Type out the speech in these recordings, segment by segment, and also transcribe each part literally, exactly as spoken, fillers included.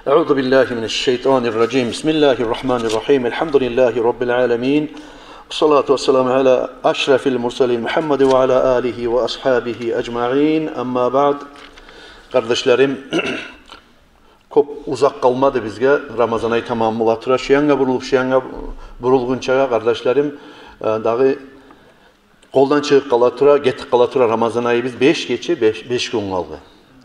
أعوذ بالله من الشيطان الرجيم. بسم الله الرحمن الرحيم. الحمد لله رب العالمين. والصلاة والسلام على أشرف المرسلين محمد وعلى آله وأصحابه أجمعين. أما بعد. Къардашларым, кёп узакъ къалмады бизге. Рамазан ай тамам бола тура. Шу янгъа бурулуп, шу янгъа бурулгъунчагъа, къардашларым, э, дагъы къолдан чыгъып къала тура, гетип къала тура Рамазан айыбыз. Беш гече, беш, беш гюн къалды.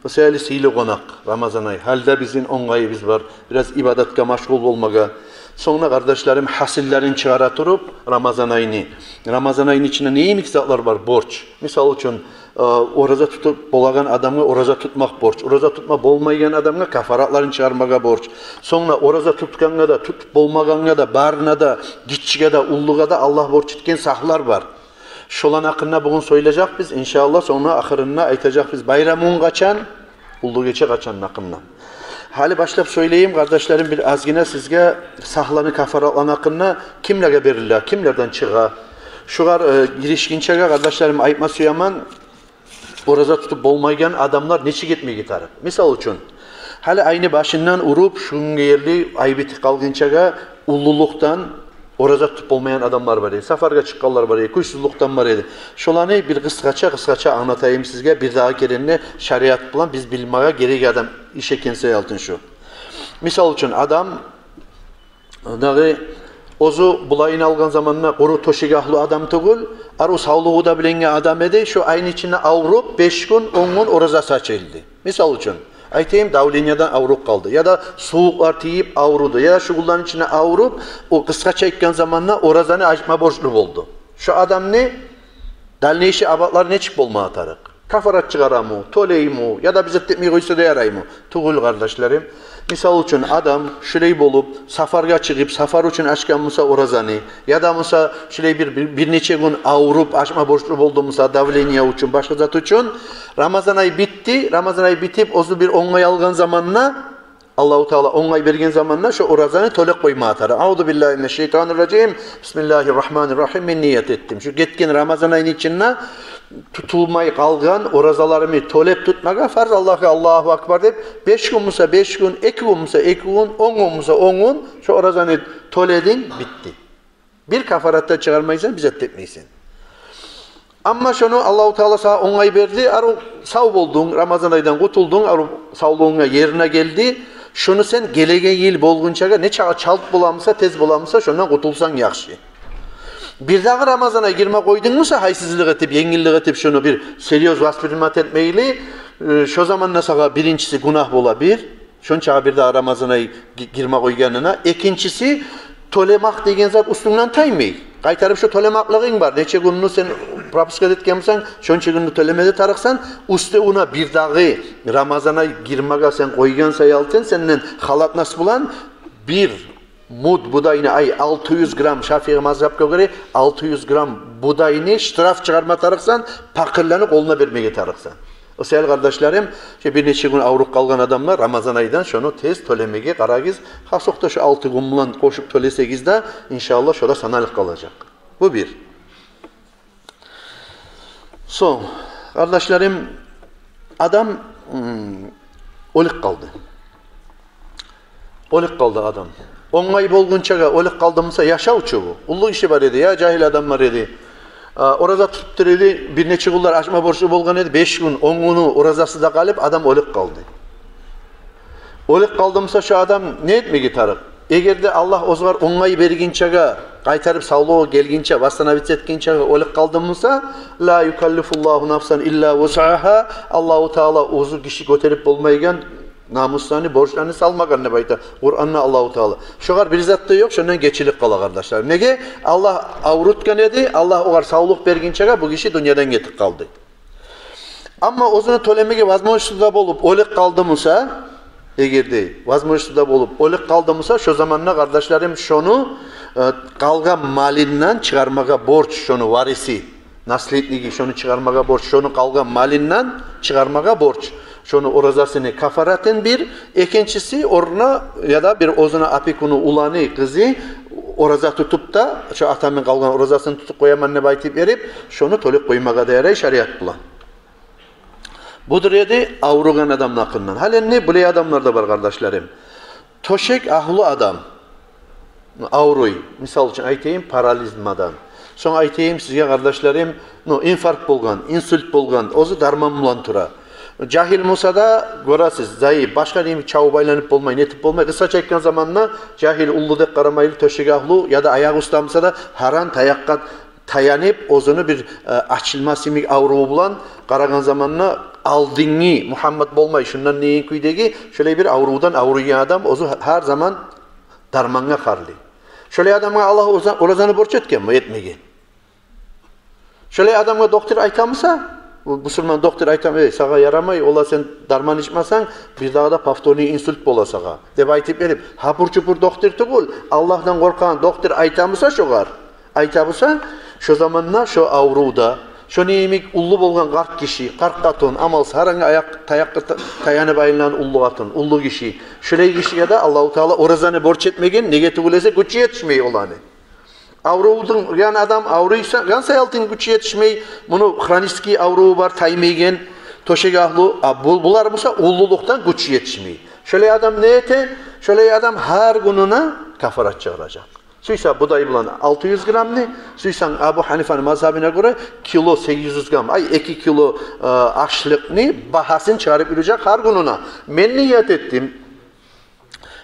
О саялы, сыйлы къонакъ Рамазан ай. Гьали де бизин онгайыбыз бар бираз ибадатгъа машгъул болмагъа. Сонг да, къардашларым, гьасиллерин чыгъара туруп Рамазан айны. Рамазан айны ичинде не йимик затлар бар борч? Мисал учун, э, ораза тутуп болагъан адамгъа ораза тутмакъ борч. Ораза тутма болмайгъан адамгъа кафаратларын чыгъармагъа борч. Сонг да ораза тутгъангъа да, тутуп болмагъангъа да, барына да, гиччиге де, уллугъа да Аллагь борч этген сагьлар бар. Шоланы гьакъында бугюн сёйлежекбиз, иншааллагь. Сонг да ахырында айтажакъбыз байрам гюн къачан, уллу гече къачан гьакъында. Гьали башлап сёйлейим, къардашларым, бир азгъына сизге сагьланы, кафаратланы гьакъында, кимлеге бериле, кимлерден чыгъа. Шугъар, э, гиришгинчеге, къардашларым, айтма сюемен, ораза тутуп болмайгъан адамлар нечик этмеге тарыкъ? Мисал учун, гьали айны башындан уруп шу гюнге ерли, ай битип къалгъынчагъа уллулукъдан ораза тутуп болмайгъан адамлар бар эди, сапаргъа чыкъгъанлар бар эди, кюйсюзлюкден бар эди. Шоланы бир къысгъача, къысгъача англатайым сизге, бир дагъы керен де шариат булан биз билмеге герек адам иш экен саялтын шу. Мисал учун, адам дагъы оьзю булайын алгъан заманда къуру тёшек агьлю адам тюгюл, арив савлугъу да билинген адам эди. Шо айны ичинде авруп, беш гюн, он гюн оразасы ачылды. Мисал учун, айтайым, давлениеден авруп къалды, яда сувукълар тийип авруду, яда шу гюнлени ичинде авруп, о, къысгъача айтгъан заманда, оразаны ачма борчлу болду. Шо адамны дальнейший абатлары нечик болмагъа тарыкъ? Кафарат чыгъарамы, тёлейми, яда бир зат этмей къойса да яраймы? Тюгюл, къардашларым. Мисал учун, адам шулай болуп, сапаргъа чыгъып, сапар учун ачгъан буса оразаны, яда буса шулай бир, бир, бир нече гюн авруп, ачма борчлу болду буса, давление учун, башгъа зат учун, Рамазан ай битди, Рамазан ай битип, оьзю бир онгай алгъан заманда, Аллагьу Таала онгай берген заманда шо оразаны тёлеп къоймагъа тарыкъ. Аузу биллагьи минаш шайтанир ражим. Бисмиллагьир рагьманир рагьим. Мен ният этдим шу гетген Рамазан айны ичинде тутулмай къалгъан оразаларымны тёлеп тутмагъа фарз Аллагьгъа, Аллагьу акбар деп, беш гюн буса беш гюн, эки гюн буса эки гюн, он гюн буса он гюн, шо оразаны тёлединг, битди. Бир кафарат да чыгъармайсан, бир зат да этмейсен. Амма шону Аллагьу Таала сагъа онгай берди, арив сав болдунг, Рамазан айдан къутулдунг, арив савлугъунг да ерине гелди. Шону сен гелеген йыл болгъунчагъа нечакъы чалт боламыса, тез боламыса, шондан къутулсанг яхшы. Бир дагъы Рамазан ай гирме къойдунг буса, гьайсызлыкъ этип, енгиллик этип, шону бир серьёз воспринимать этмейли, э, шо заманда сагъа биринчиси гюнагь бола бир. Шончагъа бир дагъы Рамазан ай ги-, гирме къойгъанынга. Экинчиси, тёлемек деген зат уьстюнгден таймай. Къайтарып шо тёлемеклигинг бар. Нече гюнню сен пропуска этген бусанг, шонча гюнню тёлеме де тарыкъсан. Уьстевюне бир дагъы Рамазан ай гирмеге сен къойгъан саялтын, сенден халатнас булан бир муд будайны, ай, алты юз грамм, Шафии мазгьапгъа гёре алты юз грамм будайны штраф чыгъарма тарыкъсан, пакъырланы къолуна бермеге тарыкъсан. О саялы, къардашларым, шо бир нече гюн авруп къалгъан адамлар Рамазан айдан шону тез тёлемеге къарагъыз. Хасокъда шо алты гюн булан къошуп тёлесегиз де, иншааллагь, шо да саналып къалажакъ. Бу бир. Сонг, къардашларым, адам, м, оьлюп къалды. Оьлюп къалды адам. Онгай болгъунчагъа оьлюп къалды буса, яшавчу бу. Уллу гиши бар эди, я жагьил адам бар эди. А, ораза тутуп тура эди, бир нече гюнлер ачма борчлу болгъан эди, беш гюн, он гюню оразасы да къалып, адам оьлюп къалды. Оьлюп къалды буса, шо адам не этмеге тарыкъ? Эгер де Аллагь оьзюгер онгай бергинчеге, къайтарып савлугъу гелгинче, восстановиться этгинчеге оьлюп къалды буса, ла юкаллифуллагьу нафсан илла вусъагьа, Аллагьу Таала оьзю гиши гётерип болмайгъан намусланы, борчланы салмагъан деп айта Къуранда Аллагьу Таала. Шогъар бир зат да ёкъ, шондан гечилип къала, къардашлар. Неге? Аллагь аврутгъан эди, Аллагь огъар савлукъ бергинчеге бу гиши дюньядан гетип къалды. Амма оьзюню тёлемеге возможносту да болуп, оьлюп къалды буса, эгер де возможносту да болуп, оьлюп къалды буса, шо заманда, къардашларым, шону, э, къалгъан малындан чыгъармагъа борч шону вариси, наследниги, шону чыгъармагъа борч, шону къалгъан малындан чыгъармагъа борч. Шону оразасыны кафаратын бир, экинчиси, орнуна яда бир оьзюню опекуну, уланы, къызы ораза тутуп да, шо атамны къалгъан оразасын тутуп къояман деп айтып берип, шону тёлеп къоймагъа да ярай шариат булан. Будур эди авругъан адамны гьакъындан. Гьали энни булай адамлар да бар, къардашларым. Тёшек агьлю адам авруй, мисал учун айтайым, парализмадан. Сонг айтайым сизге, къардашларым, ну, инфаркт болгъан, инсульт болгъан, оьзю дарман булан тура. Жагьил буса да, гёресиз, заип, башгъа неми чабып айланып болмай, нетип болмай. Къысгъача айтгъан заманда, жагьил, уллу деп къарамайлы, тёшек агьлю яда аякъ уста буса да, гьаран таякъгъа таянып, оьзюню бир, э, ачылмас йимик авруву булан, къарагъан заманда алдынгъы Мугьаммат болмай, шундан нейин кюйдеги, шолай бир аврувдан авруйгъан адам, оьзю гьар заман дармангъа къарлы. Шолай адамгъа Аллагь ораза-, оразаны борч этгенми? Этмеген. Шолай адамгъа доктор айтамыса, бу-, бусурман доктор айтамы: «Эй, сагъа ярамай, ола сен дарман ичмесенг, бирдагъы да повторный инсульт бола сагъа», — деп айтып берип, гьапур-чупур доктор тюгюл, Аллагьдан къоркъагъан доктор айтамыса шогъар, айта буса, шо заманда шо аврувда, шо неми йимик уллу болгъан къарт гиши, къарт къатын, амалсыз, гьарангъа аякъ, таякъгъа та-, таянып айланагъан уллу къатын, уллу гиши, шолай гишиге де Аллагьу Таала оразаны борч этмеген, неге тюгюл эсе гючю етишмей оланы. Аврувдан, яни адам авруйса, гьар саялтын гючю етишмей, муну хронический авруву бар, таймайгъан, тёшек агьлю, а бу-, булар буса уллулукъдан гючю етишмей. Шолай адам не эте? Шолай адам гьар гюнюне кафарат чыгъаражакъ. Сюйсе будай булан алты юз граммны, сюйсенг Абу Гьанифаны мазгьабына гёре кило сегиз юз грамм, ай, эки кило, э, ашлыкъны багьасын чыгъарып юрюжек гьар гюнюне. Мен ният этдим.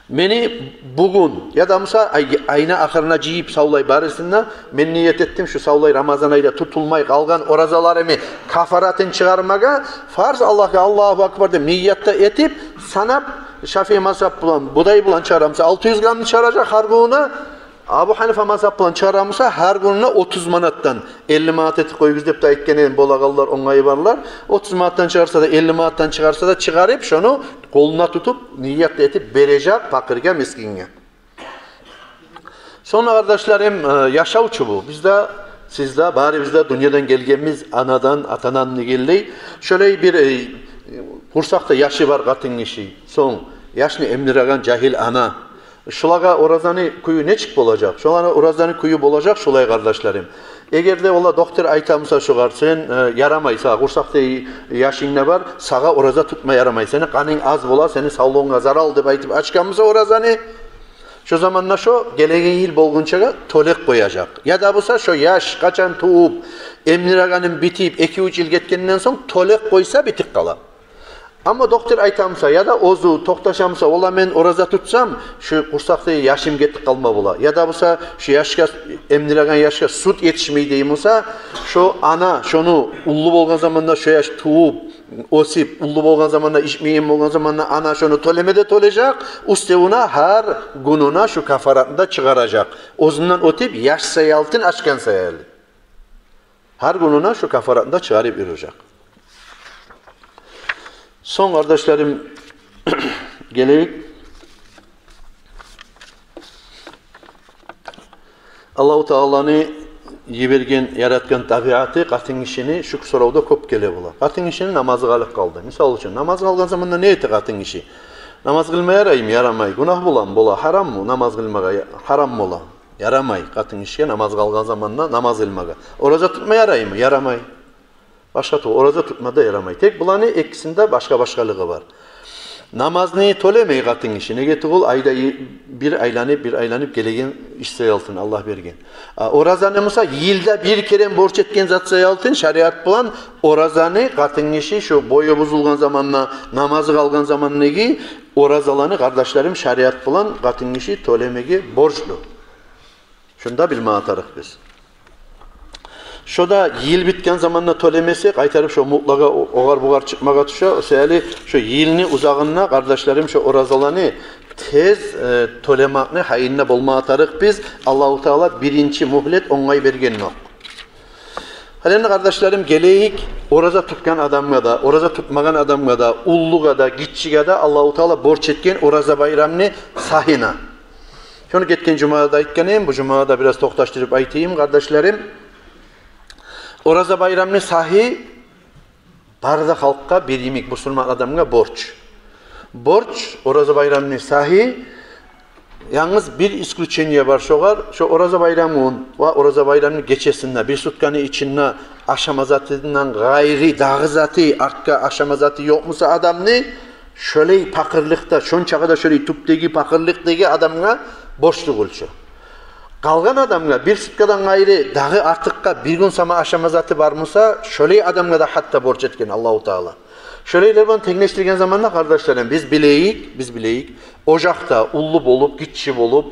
Мени бугюн, яда буса ай-, айны ахырына жыйып савлай барысын да, мен ният этдим шу савлай Рамазан айда тутулмай къалгъан оразаларымны кафаратын чыгъармагъа, фарз Аллагьгъа, Аллагьу акбар деп ният да этип, санап, Шафии мазгьаб булан, будай булан чыгъара буса, алты юз граммны чыгъаражакъ гьар гюнюне, Абу Гьанифа мазгьаб булан чыгъара буса, гьар гюнюне отуз манатдан, элли манат этип къоюгъуз деп де айтгъан эдим, болагъанлар, онгайы барлар. Отуз манатдан чыгъарса да, элли манатдан чыгъарса да, чыгъарып, шону къолуна тутуп, ният этип бережек пакъыргъа, мискинге. Сонг, къардашларым, э, яшав чу бу. Биз де, сиз де, барыбыз да дюньядан гелгенбиз, анадан, атадан дегенлей. Шолай бир, э, къурсакъда яшы бар къатын гиши, сонг яшны эмдиреген жагьил ана. Шулагъа оразаны кюю нечик болажакъ? Шулагъа оразаны кюю болажакъ шулай, къардашларым. Эгер де ола доктор айта буса шугъар: «Сен, э, ярамай, сагъа, къурсакъда яшынг да бар, сагъа ораза тутма ярамай, сени къанынг аз бола, сени савлугъунга зарал», — деп айтып ачгъан буса оразаны, шо заманда шо гелеген йыл болгъунчагъа тёлеп къояжакъ. Яда буса шо яш къачан тувуп, эмдирегенин битип, эки-уьч йыл гетгенден сонг тёлеп къойса, битип къала. Амма доктор айта буса, яда оьзю токъташа буса: «Ола, мен ораза тутсам, шу къурсакъда яшым гетип къалма бола». Яда буса шу яшгъа, эмдиреген яшгъа сют етишмей дей буса, шо ана шону уллу болгъан заманда, шо яш тувуп, оьсюп, уллу болгъан заманда, ичмейген болгъан заманда, ана шону тёлеме де тёлежек, уьстевюне гьар гюнюне шу кафаратны да чыгъаражакъ. Оьзюнден оьтюп, яш саялтын, ачгъан саялы. Гьар гюнюне шу кафаратны да чыгъарып юрюжек. Сонг, къардашларым, гелейик. Аллагьу Тааланы йиберген, яратгъан табиаты къатын гишини шу соравда кёп геле бола. Къатын гишини намазы къалып къалды. Мисал учун, намаз къалгъан заманда не эте къатын гиши? Намаз къылма яраймы? Ярамай. Гюнагь боламы? Бола. Гьараммы? Намаз къылмагъа я-, гьарам бола. Ярамай къатын гишиге намаз къалгъан заманда намаз къылмагъа. Ораза тутма яраймы? Ярамай. Башгъа ту-, ораза тутма да ярамай. Тек буланы экисинде башгъа-башгъалыгъы бар. Намазны тёлемей къатын гиши. Неге тюгюл, айда и-, бир айланып, бир айланып гелеген иш саялтын Аллагь берген. А оразаны буса йылда бир керен борч этген зат саялтын, шариат булан оразаны къатын гиши шу бою бузулгъан заманда, намазы къалгъан замандагъы оразаланы, къардашларым, шариат булан къатын гиши тёлемеге борчлу. Шунда билме тарыкъбыз. Шо да йыл битген заманда тёлемесе, къайтарып шо мутлагъа о-, огъар-бугъар чыкъмагъа тюше. О саялы шо йылны узагъында, къардашларым, шо оразаланы тез, э, тёлемекни гьайында болма тарыкъбыз. Аллагьу Таала биринчи мюгьлет онгай берген ёкъ. Гьали энди, къардашларым, гелейик, ораза тутгъан адамгъа да, ораза тутмагъан адамгъа да, уллугъа да, гиччиге де Аллагьу Таала борч этген Ораза байрамны сагьына. Шону гетген жумада да айтгъан эдим, бу жумада да бираз токъташдырып айтайым, къардашларым. Ораза байрамны сагьы бары да халкъгъа бир йимик, бусурман адамгъа борч. Борч, Ораза байрамны сагьы, янгыз бир исключение бар шогъар: шо Ораза байрам гюн ва Ораза байрамны гечесинде, бир сутканы ичинде ашама затындан къайры дагъы заты, артгъа ашама заты ёкъ буса адамны, Шолай пакъырлыкъда, шончакъы да шолай тюпдеги пакъырлыкъдагъы адамгъа борч тюгюл чю. Къалгъан адамгъа, бир суткадан къайры дагъы артыкъгъа бир гюн сама ашама заты бар буса, шолай адамгъа да гьатта борч этген Аллагьу Таала. Шолайлар булан тенглешдирген заманда, къардашларым, биз билейик, биз билейик, ожакъда уллу болуп, гиччи болуп,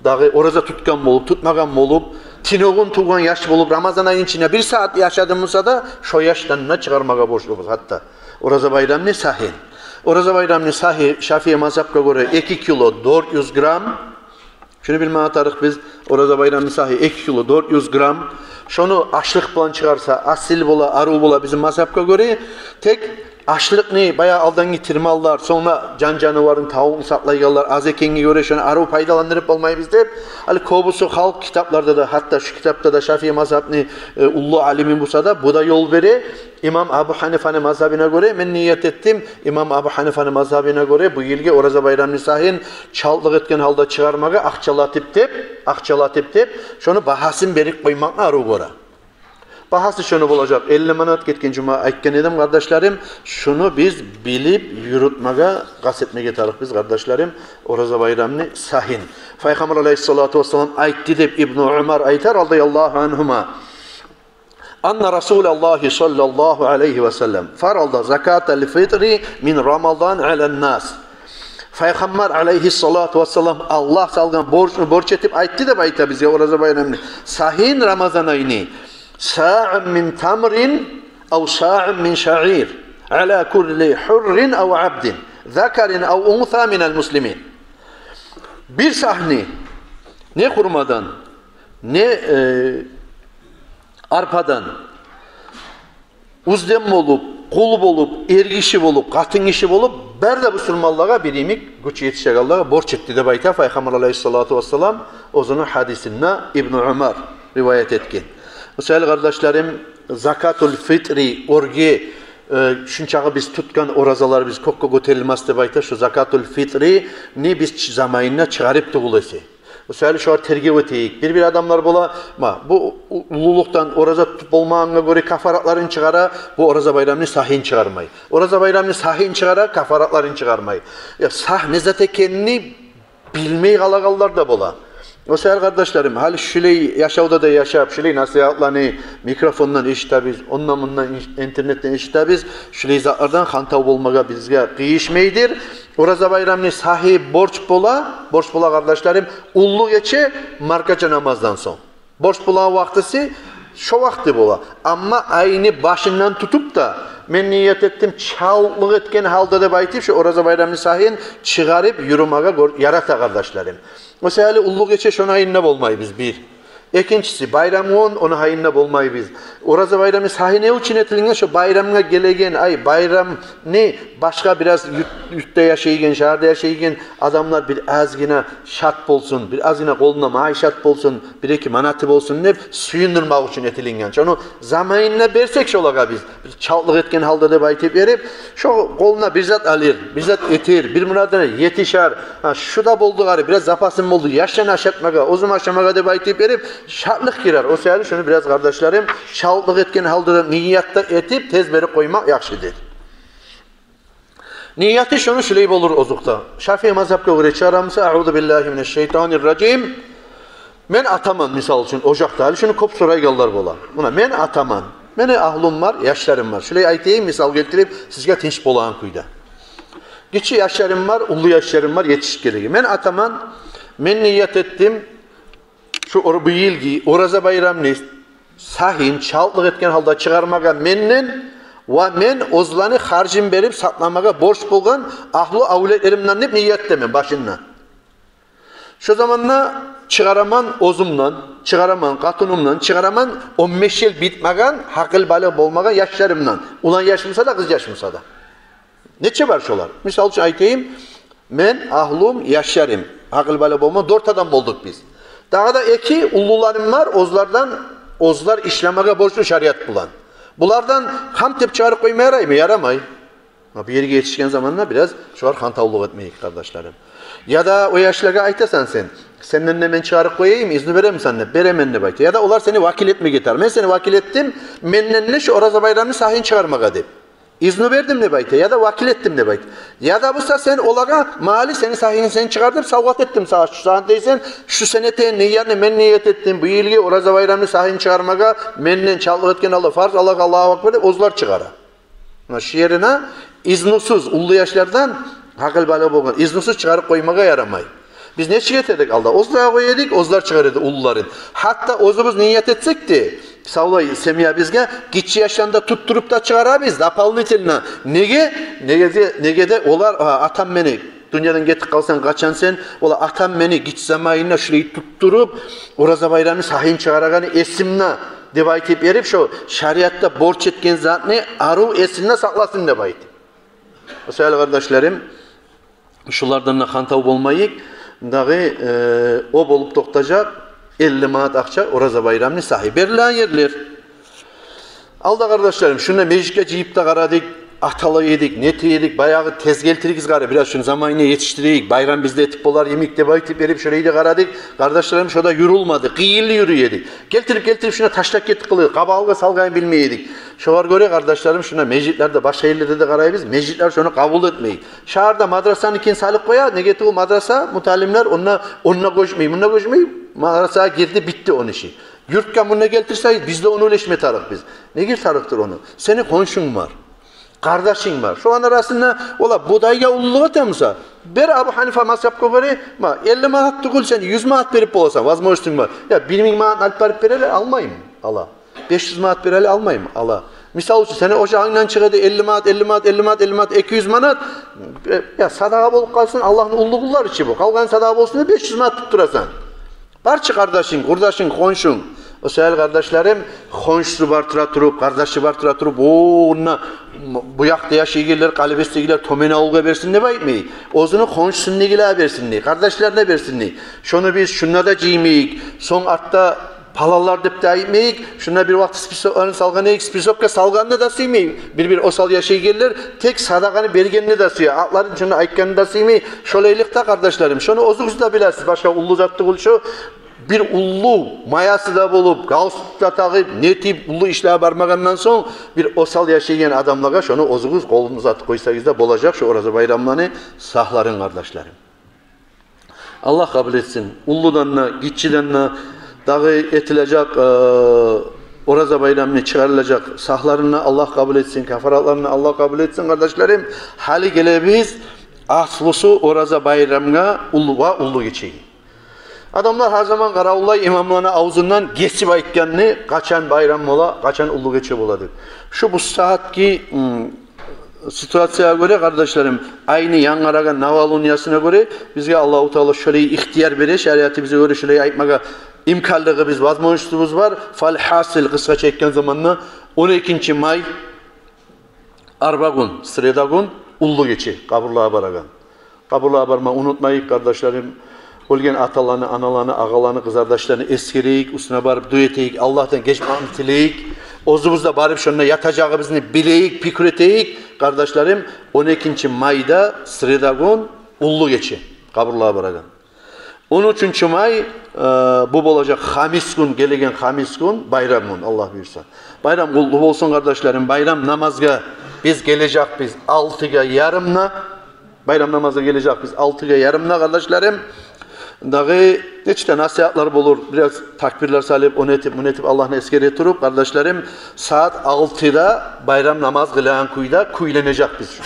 дагъы ораза тутгъан болуп, тутмагъан болуп, тюнегюн тувгъан яш болуп, Рамазан айны ичинде бир сагьат яшады буса да, шо яшдан да чыгъармагъа борчлубуз гьатта Ораза байрамны сагьын. Ораза байрамны сагьы Шафии мазгьапгъа гёре эки кило дёрт юз грамм. Шуну билмеге тарыкъ биз, Ораза байрамны сагьы эки кило дёрт юз грамм. Шону ашлыкъ булан чыгъарса, асил бола, арив бола бизин мазгьапгъа гёре. Тек ашлыкъны баягъы алдагъы тирманлар, сонг да жан-жаныварын, тавукъну сакълайгъанлар аз экенге гёре, шону арив пайдаландырып болмайбыз деп, гьали кёбюсю халкъ китапларда да, гьатта шу китапда да Шафии мазгьапны, э, уллу алими буса да, бу да ёл бере. Имам Абу Гьанифаны мазгьабына гёре мен ният этдим, имам Абу Гьанифаны мазгьабына гёре бу йылгъы Ораза байрамны сагьын чалтлыкъ этген гьалда чыгъармагъа акъчалатып деп, акъчалатып деп, шону багьасын берип къоймакъны арив гёре. Багьасы шону болажакъ элли манат, гетген жума айтгъан эдим, къардашларым. Шуну биз билип юрютмеге къаст этмеге тарыкъ биз, къардашларым, Ораза байрамны сагьын. Пайхаммар алайгьиссалату вассалам айтды деп Ибну Умар айта, радияллагьу ангьума. Анна Расулаллагьи саллаллагьу алайгьи ва саллам фарада закатал фитри мин Рамадан алан нас. Пайхаммар алайгьиссалату вассалам Аллагь салгъан борчну борч этип айтды деп айта бизге Ораза байрамны сагьын, Рамазан айны. Саъан мин тамрин ав саъан мин шаъир ала кулли хуррин ав абдин, закарин ав унса минал муслимин. Бир сагьны не хурмадан, не, э, арпадан, оьзден болуп, къул болуп, эркиши болуп, къатынгиши болуп, бары да бусурманлагъа бир йимик гючю етишегенлеге борч этди деп айта Пайхаммар алайгьиссалату вассалам оьзюню гьадисинде, Ибну Умар риваят этген. О саялы, къардашларым, закатул фитри, оьрге, э, шунчакъы биз тутгъан оразаларыбыз кёкге гётерилмес деп айта, шу закатул фитрини биз ч-, заманында чыгъарып тюгюл эсе. О саялы шогъар тергев этейик. Бир-бир адамлар бола, ма, бу у-, уллулукъдан ораза тутуп болмагъангъа гёре кафаратларын чыгъара, бу Ораза байрамны сагьын чыгъармай. Ораза байрамны сагьын чыгъара, кафаратларын чыгъармай. Я, сагь не зат экенни билмей къалагъанлар да бола. О саялы, къардашларым, гьали шулай яшавда да яшап, шулай насигьатланы микрофондан эшитебиз, ондан-мундан ин-, интернетден эшитебиз, шулай затлардан хантав болмагъа бизге къыйышмайдыр. Ораза байрамны сагьы борч бола, борч бола, къардашларым, уллу гече маркача намаздан сонг. Борч бола вакътиси шо вакъти бола. Амма айны башындан тутуп да, мен ният этдим чалтлыкъ этген гьалда деп айтып, шу Ораза байрамны сагьын чыгъарып юрюмеге гёр-, ярата, къардашларым. О саялы уллу гече шону гьайында болмайбыз, бир. Экинчиси, байрам гюн, ону гьайында болмайбыз. Ораза байрамны сагьы не учун этилинген? Шо байрамгъа гелеген, ай, байрамны башгъа бираз юрт-, юртда яшайгъан, шагьарда яшайгъан адамлар бир азгъына шат болсун, бир азгъына къолунда маишат болсун, бир-эки манаты болсун деп сююндюрмек учун этилинген. Шону заманында берсек шолагъа биз, бир чалтлыкъ этген гьалда деп айтып берип, шо къолуна бир зат алыр, бир зат этер, бир мурадына етишер. Гьа, шу да болду гьари, бираз запасым болду, яшланы ашатмагъа, оьзюм ашамагъа деп айтып берип, шатлыкъ гирер. О саялы шуну бираз, къардашларым, чалтлыкъ этген гьалда да ният да этип, тез берип къоймакъ яхшыдыр. Нияты шуну шулай болур озокъда. Шафии мазгьапгъа гёре чыгъарамса, аузу биллагьи минаш шайтанир ражим. Мен атаман, мисал учун, ожакъда, гьали шуну кёп сорайгъанлар бола. Муна, мен атаман, мени агьлюм бар, яшларым бар. Шулай айтайым, мисал гелтирип, сизге тынч болагъан кюйде. Гиччи яшларым бар, уллу яшларым бар, етишип гелеген. Мен атаман, мен ният этдим, шу ор-, бу йылгъы Ораза байрамны сагьын чалтлыкъ этген гьалда чыгъармагъа менден ва мен оьзлени харжын берип сакъламагъа борч болгъан агьлю авлетлеримден деп ният этемен башында. Шо заманда чыгъараман оьзюмден, чыгъараман къатынымдан, чыгъараман он беш йыл битмеген, гьакъыл-балыкъ болмагъан яшларымдан. Улан яш буса да, къыз яш буса да. Нече бар шолар? Мисал учун айтайым, мен, агьлюм, яшларым, гьакъыл-балыкъ болмагъан дёрт адам болдукъ биз. Дагъы да эки уллуларым бар, оьзлерден, оьзлер ишлемеге борчлу шариат булан. Булардан хантав этип чыгъарып къойма яраймы? Ярамай. Амма бу ерге етишген заманда бираз шогъар хантавлукъ этмейик, къардашларым. Яда о яшлагъа айтасан сен: «Сенден де мен чыгъарып къояйым, изну беремисен?» — деп. «Беремен», — деп айта. Яда олар сени вакил этмеге тарыкъ. «Мен сени вакил этдим, менден де шу Ораза байрамны сагьын чыгъармагъа», — деп. Изну бердим деп айта, яда вакил этдим деп айта. Яда буса сен олагъа, мали, сени сагьынгны сен чыгъар деп савгъат этдим сагъа, шу сагьат дейсен, шу сен этеген ниятны мен ният этдим, бу йылгъы Ораза байрамны сагьын чыгъармагъа менден чалтлыкъ этген Аллагь, фарз Аллагь, Аллагьу акбар деп оьзлер чыгъара. Муна шу ерине изнусуз, уллу яшлардан, гьакъыл-балигъ болгъан, изнусуз чыгъарып къоймагъа ярамай. Биз нечик эте эдик алда? Оьзлер къоя эдик, оьзлер чыгъара эди уллуларын. Гьатта оьзюбюз ният этсек де, савлай семьябызгъа гиччи яшланы да туттуруп да чыгъарабыз дополнительно. Неге? Неге де, неге де олар, а, атам мени, дюньядан гетип къалсанг къачан сен, олар атам мени гиччи заманында шулай туттуруп, Ораза байрамны сагьын чыгъарагъаны эсимде деп айтып берип, шо шариатда борч этген затны арив эсинде сакъласын деп айтып. О саялы, къардашларым, шулардан да хантав болмайыкъ. Дагъы, э, о болуп токътажакъ элли манат акъча Ораза байрамны сагьы берилеген ерлер. Алда, къардашларым, шунда межитге жыйып да къарадыкъ, атала эдик, нете эдик, баягъы тез гелтиригиз гьари, бираз шуну заманына етишдирейик, байрам бизде этип болар йимик деп айтып берип, шолай да къарадыкъ. Къардашларым, шо да юрюлмеди, къыйынлы юрюй эди. Гелтирип, гелтирип, шунда ташлап гетип къалды, къабалгъа салгъанын билмей эдик. Шогъар гёре, къардашларым, шунда межитлерде, башгъа ерлерде де къарайбыз, межитлер шону къабул этмей. Шагьарда мадрасаныкин салып къоя, неге тюгюл мадраса, муталимлер онда, онда гёчмей, мунда гёчмей, мадрасагъа гирди, битди ону иши. Юртгъа мунда гелтирсек, биз де ону уьлешме тарыкъбыз. Неге тарыкъдыр ону? Сени хоншунг бар, къардашынг бар. Шоланы арасында олар будайгъа уллулукъ этемиса, бер, Абу Гьанифа мазгьапгъа гёре, ма, элли манат тюгюл, сен юз манат берип боласан, возможностунг бар. Я, бир минг манат алып барып берели, алмаймы? Ала. Беш юз манат берели, алмаймы? Ала. Мисал учун, сени ожагъынгдан чыгъа эди элли манат, элли манат, элли манат, элли манат, эки юз манат. Э, я, садагъа болуп къалсын, Аллагьны уллу къуллары чы бу. Къалгъан садагъа болсун деп беш юз манат тутуп турасан. Бар чы къардашынг, къурдашынг, хоншунг. О саялы, къардашларым, хоншусу бар тура туруп, къардашы бар тура туруп, о, онда бу якъда яшайгъанлар, Къалибестегилер тёбен авулгъа берсин деп айтмай. Оьзюню хоншусундагъылагъа берсин дей, къардашларына берсин дей. Шону биз шунда да жыймайыкъ. Сонг артда паланлар деп де айтмайыкъ. Шунда бир вакъти списокларын салгъан эдик, списокгъа салгъанны да сюймей. Бир-бир осал яшайгъанлар тек садагъаны бергенни де сюе, атларын шунда айтгъанны да сюймей. Шолайлыкъда, къардашларым, шону оьзюгюз де билесиз, башгъа уллу зат тюгюл шо. Бир уллу маясы да болуп, галстук да тагъып, нетип, уллу ишлеге бармагъандан сонг, бир осал яшайгъан адамлагъа шону оьзюгюз къолун узатып къойсагъыз да болажакъ, шо Ораза байрамланы сагьларын, къардашларым. Аллагь къабул этсин. Уллудан да, гиччиден де, дагъы этилежек, э, Ораза байрамны чыгъарылажакъ сагьларын да Аллагь къабул этсин, кафаратларын да Аллагь къабул этсин, къардашларым. Гьали гелебиз аслусу Ораза байрамгъа, уллу ва уллу гечеге. Адамлар гьар заман къаравуллай имамланы авзундан гесип айтгъанны, къачан байрам бола, къачан уллу гече бола деп. Шу бу сагьатгъы, м, ситуациягъа гёре, къардашларым, айны янгырагъан новолуниясына гёре, бизге Аллагьу Таала шолай ихтияр бере, шариатыбызгъа гёре шолай айтмагъа имканлыгъыбыз, возможностубуз бар. Фалгьасил, къысгъача айтгъан заманда, он экинчи май, арбагюн, среда гюн, уллу гече, къабурлагъа барагъан. Къабурлагъа барма унутмайыкъ, къардашларым. Оьлген аталаны, аналаны, агъаланы, къызардашланы эсгерейик, уьстюне барып дуа этейик, Аллагьдан гечмекни тилейик. Оьзюбюз де барып шонда ятажагъыбызны билейик, пикир этейик, къардашларым. Он экинчи майда, среда гюн, уллу гече, къабурлагъа барагъан. Он уьчюнчю май, э, бу болажакъ хамис гюн, гелеген хамис гюн, байрам гюн, Аллагь буюрса. Байрам къутлу болсун, къардашларым. Байрам намазгъа биз гележекбиз алтыгъа ярымда. Байрам намазгъа гележекбиз алтыгъа ярымда, къардашларым. Дагъы нече де насигьатлар болур, бираз такбирлер салып, ону этип, муну этип, Аллагьны эсгере туруп, къардашларым, сагьат алтыда байрам намаз къылагъан кюйде кюйленежекбиз.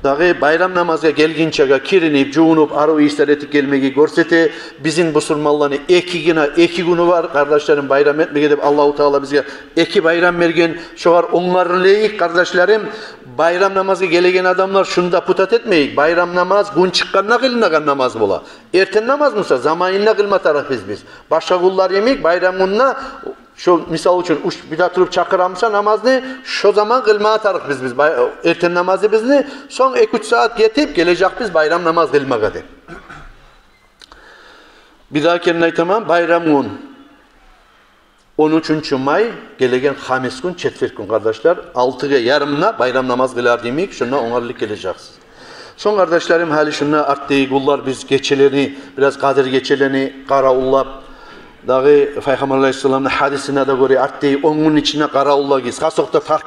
Дагъы байрам намазгъа гелгинчеге киринип, жувунуп, арив ишлер этип гелмеге гёрсете. Бизин бусурманланы эки гине, эки гюню бар, къардашларым, байрам этмеге деп Аллагьу Таала бизге эки байрам берген. Шогъар онгарылайыкъ, къардашларым. Байрам намазгъа гелеген адамлар, шуну да путать этмейик. Байрам намаз гюн чыкъгъанда къылынагъан намаз бола. Эртен намаз буса, заманында къылма тарыкъбыз биз. Башгъа гюнлер йимик, байрам гюнде, шо, мисал учун, уьч биде туруп чакъырамыса намазны, шо заман къылма тарыкъбыз биз. Бай-, эртен намазыбызны, сонг эки-уьч сагьат гетип гележекбиз байрам намаз къылмагъа деп. Бир дагъы керен айтаман, байрам гюн, он уьчюнчю май, гелеген хамис гюн, четверг гюн, къардашлар, алтыгъа ярымда байрам намаз къылар йимик, шунда онгарылып гележексиз. Сонг, къардашларым, гьали шунда артдагъы гюнлер биз гечелени, бираз Къадир гечелени къаравуллап, Дагъы Пайхаммар алайгьиссаламны гьадисине де гёре, артдагъы он гюнню ичинде къаравуллагъыз, хасокъда тар,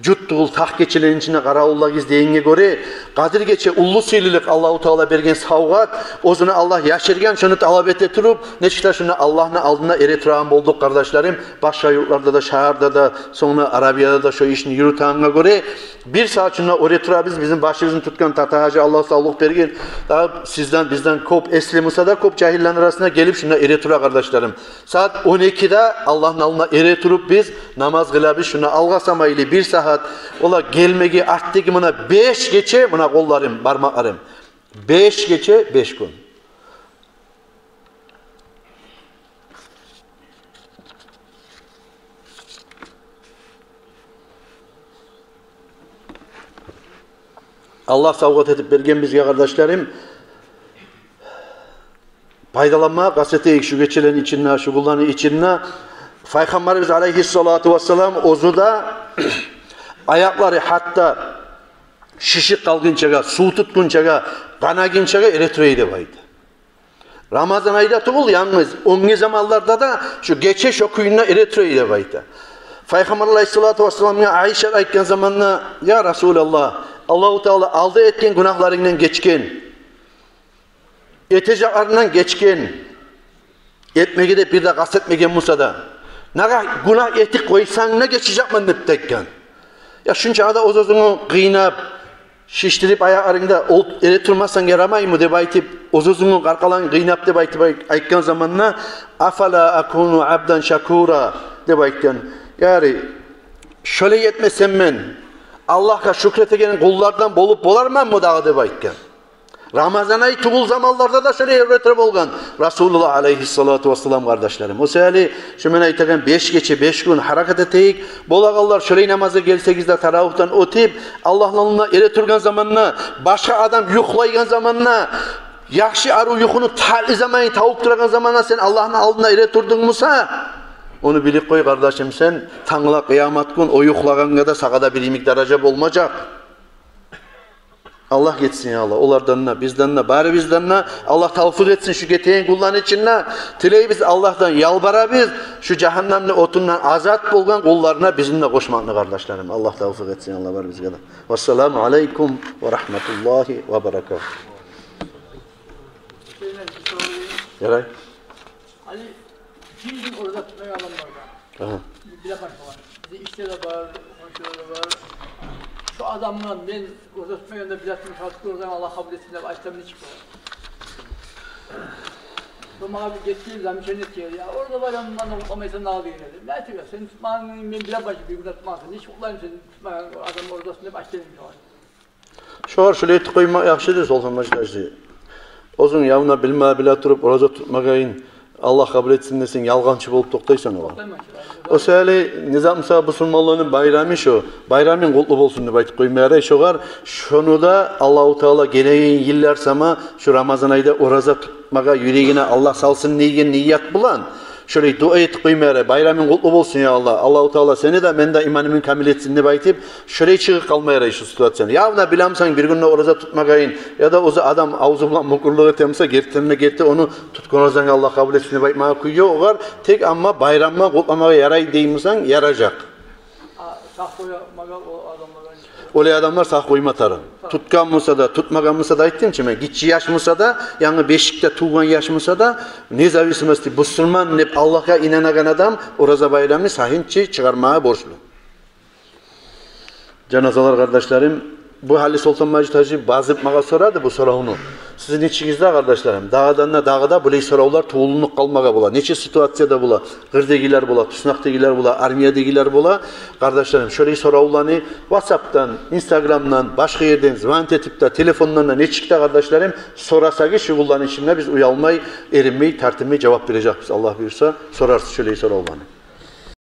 жут тюгюл, тар гечелени ичинде къаравуллагъыз дегенге гёре, Къадир гече уллу сыйлылыкъ, Аллагьу Таала берген савгъат, оьзюню Аллагь яшыргъан, шону талап эте туруп, нечик де шунда Аллагьны алдында эретурагъан болдукъ, къардашларым. Башгъа юртларда да, шагьарда да, сонг Арабияда да шо ишни юрютегенге гёре, бир сагьат шунда эретурабыз, бизин башыбызны тутгъан Тата-гьажи, Аллагь савлукъ берген, дагъы сизден, бизден кёп, эсли буса да, кёп жагьиллени арасына гелип шунда эретура, къардашларым. Сагьат он экиде Аллагьны алдында эретуруп биз намаз къылабыз, шунда алгъасамайлы бир сагьат. Олар гелмеге артдагъы муна беш гече, муна къолларым, бармакъларым. Беш гече, беш гюн. Аллагь савгъат этип берген бизге, къардашларым. Пайдаланмагъа къаст этейик шу гечелени ичинде, шу гюнлени ичинде. Пайхаммарыбыз алайгьиссалату вассалам оьзю де аякълары гьатта шишип къалгъынчагъа, сув тутгъунчагъа, къанагъынчагъа эретура эди деп айта. Рамазан айда тюгюл, янгыз оьзге заманларда да шу гече шо кюйде эретура эди деп айта. Пайхаммар алайгьиссалату вассаламгъа Айшат айтгъан заманда: «Я Расулаллагь, Аллагьу Таала алда этген гюнагьларынгдан гечген, этежеклерингден гечген, этмеге де бир де къаст этмеген буса да, нагагь гюнагь этип къойсанг да гечежекмен», — деп де айтгъан. «Я, шунча да оьз-оьзюнгню къыйнап, шишдирип аякъларынгны, ол эретурмасанг ярамаймы?» — деп айтып, оьз-оьзюнгню къаркъарангны къыйнап деп айтып ай-, айтгъан заманда: «Афала акуну абдан шакура?» — деп айтгъан. Яри, шолай этмесем мен Аллагьгъа шюкюр этеген къуллардан болуп боларманмы дагъы деп айтгъан. Рамазан ай тюгюл заманларда да шолай эретура болгъан Расулуллагь алайгьиссалату вассалам, къардашларым. О саялы шу мен айтагъан беш гече, беш гюн гьаракат этейик. Болагъанлар шолай намазгъа гелсегиз де, таравигьден оьтюп, Аллагьны алдында эретургъан заманда, башгъа адам юхлайгъан заманда, яхшы арив юхуну татли заманын тавуп турагъан заманда сен Аллагьны алдында эретурдунг буса, ону билип къой, къардашым, сен тангала къыямат гюн о юхлагъангъа да сагъа да бир йимик даража болмажакъ. Аллагь гечсин, я Аллагь, олардан да, бизден де, барыбыздан да Аллагь тавфикъ этсин шу гетеген гюнлени ичинде. Тилейбиз Аллагьдан, ялбарабыз, шу жагьаннемни отундан азат болгъан къулларына бизин де къошмакъны, къардашларым. Аллагь тавфикъ этсин, Аллагь, барыбызгъа да. Вассаламу алайкум ва рагьматуллагьи ва баракатугь. Ярай. Гьали бир гюн ораза тутмагъан адамлар бар. Агьа. Биле башлагъан. Бизин ишде де бар, хоншуларда да бар. Шо адамгъа мен ораза тутмагъанда биле турман, шо оразаны Аллагь къабул этсин деп айтсам, нечик болар? Шо магъа бир гетген замечание этген. Я, ораза байрамын къутламайсан дагъы деген эди. Мен айтдым: «Я, сен тутмагъанны мен биле башы, бир гюн де тутмагъансан. Нечик къутламайсан, тутмагъан адамны оразасын?» — деп айтдым шогъар. Шогъар шолай этип къоймакъ яхшы эди, Солтанмажит гьажи. Оьзюнг явно билме, биле туруп ораза тутмагъанын Аллагь къабул этсин десенг, ялгъанчы болуп токътайсан огъар. О саялы, не зат буса, бусурманланы байрамы шо, байрамынг къутлу болсун деп айтып къойма ярай шогъар. Шону да Аллагьу Таала гелеген йыллар сама шу Рамазан айда ораза тутмагъа юрегине Аллагь салсын деген ният булан шолай дуа этип къойма ярай: «Байрамынг къутлу болсун, я Аллагь. Аллагьу Таала сени де, мени де иманымны камил этсин», — деп айтып, шолай чыгъып къалма ярай шу ситуациядан. Явно биле бусанг бир гюн де ораза тутмагъанын, яда оьзю адам авзу булан мукъурлукъ эте буса, гертиден де герти, ону тутгъан оразангны Аллагь къабул этсин деп айтмагъа кюй ёкъ огъар. Тек амма байрамын къутламагъа ярай дей бусанг, яражакъ. А, сакъ къоймагъа о адамлар. Олай адамлар сакъ къойма тарыкъ. Тутгъан буса да, тутмагъан буса да, айтдым чы мен, гиччи яш буса да, янгы бешикде тувгъан яш буса да, независимости, бусурман деп Аллагьгъа инанагъан адам ораза байрамны сагьынчы чыгъармагъа борчлу. Жаназалар, къардашларым, бу гьали Солтанмажит гьажи базып магъа сорады бу соравну. Сизин ичигизде, къардашларым, дагъыдан да, дагъы да булай соравлар тувулунуп къалмагъа бола. Нече ситуацияда бола, къырдагъылар бола, туснакъдагъылар бола, армиядагъылар бола. Къардашларым, шолай соравланы WhatsApp-тан, Instagram-дан, башгъа ерден звонить этип де, телефондан да, нечик де, къардашларым, сорасагъыз, шу гюнлени ичинде биз уялмай, эринмей, тартынмай жавап бережекбиз, Аллагь буюрса, сорарсыз шолай соравланы.